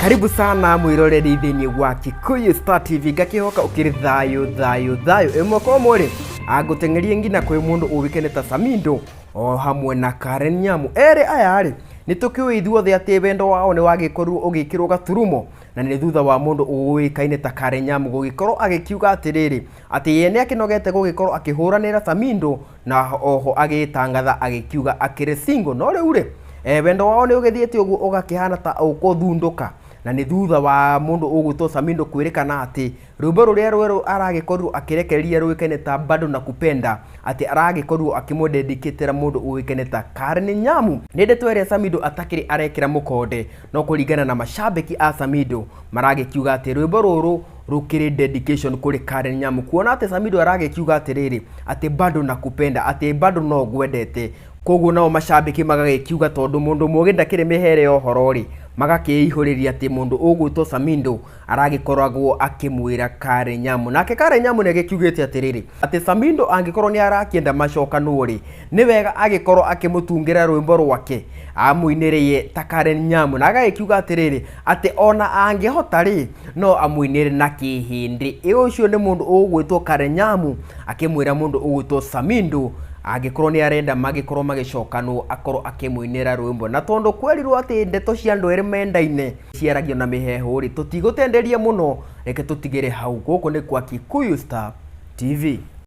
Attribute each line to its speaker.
Speaker 1: Karibu sana mwiroreri thĩinĩ wa Kikuyu Star TV. Ngakĩhoka ũkĩrĩ thayũ thayũ thayũ. Ĩmwe kwa ĩmwe rĩ, angũteng'erie nginya kwĩ mũndũ ũĩkaine ta Samindo o hamwe na Karen Nyamu. Erĩ aya rĩ, nĩ tũkĩũĩ ithuothe atĩ wendo wao nĩ wagĩkorirwo ũgĩkĩrwo gaturumo, na nĩ thutha wa mũndũ ũĩkaine ta Karen Nyamu gũgĩkorwo agĩkiuga atĩrĩrĩ, atĩ ye nĩ akĩnogete gũgĩkorwo akĩhũranĩra Samindo, na oho agĩtangatha agĩkiuga akĩrĩ single. No rĩu rĩ, wendo wao nĩ ũgĩthiĩte ũguo ũgakĩhana ta ũkũthundũka, na nĩ thutha wa mũndũ ũgwĩtwo Samindo kwĩrĩkana atĩ rwĩmbo rũrĩa rwerũ aragĩkorirwo akĩrekereria rũĩkaine ta Bado Nakupenda, atĩ aragĩkorirwo akĩmũdedicatĩra mũndũ ũĩkaine ta Karen Nyamu. Nĩ ndeto ĩrĩa Samindo atakĩrĩ arekĩra mũkonde, no kũringana na macambĩki a Samindo maragĩkiuga atĩ rwĩmbo rũrũ rũkĩrĩ dedication kũrĩ Karen Nyamu, kuona atĩ Samido aragĩkiuga atĩrĩrĩ, atĩ bado nakupenda, atĩ bado no ngwendete. Koguo nao macambĩki magagĩkiuga tondũ mũndũ mũgĩ ndakĩrĩ mĩhere ya ũhoro rĩ, magakĩihũrĩria atĩ mũndũ ũgwĩtwo Samido aragĩkoragwo akĩmwĩra Karen Nyamu. Nake Karen Nyamu nĩ agĩkiugĩte atĩrĩrĩ, atĩ Samido angĩkorwo nĩ arakĩenda macokanwo rĩ, nĩ wega agĩkorwo akĩmũtungĩra rwĩmbo rwake amũinĩrĩe ta Karen Nyamu, na agagĩkiuga atĩrĩrĩ, atĩ ona angĩhota rĩ, no amũinĩre na Kĩhĩndĩ. Ĩ ũcio nĩ mũndũ ũgwĩtwo Karen Nyamu akĩmwĩra mũndũ ũgwĩtwo Samindo angĩkorwo nĩ arenda magĩkorwo magĩcokanwo akorwo akĩmũinĩra rwĩmbo. Na tondũ kwerirwo atĩ ndeto cia andũ erĩ mendaine ciaragio na mĩheehũ rĩ, tũtigũtenderia mũno, reke tũtigĩre hau. Gũkũ nĩ kwa Kikuyu Star TV.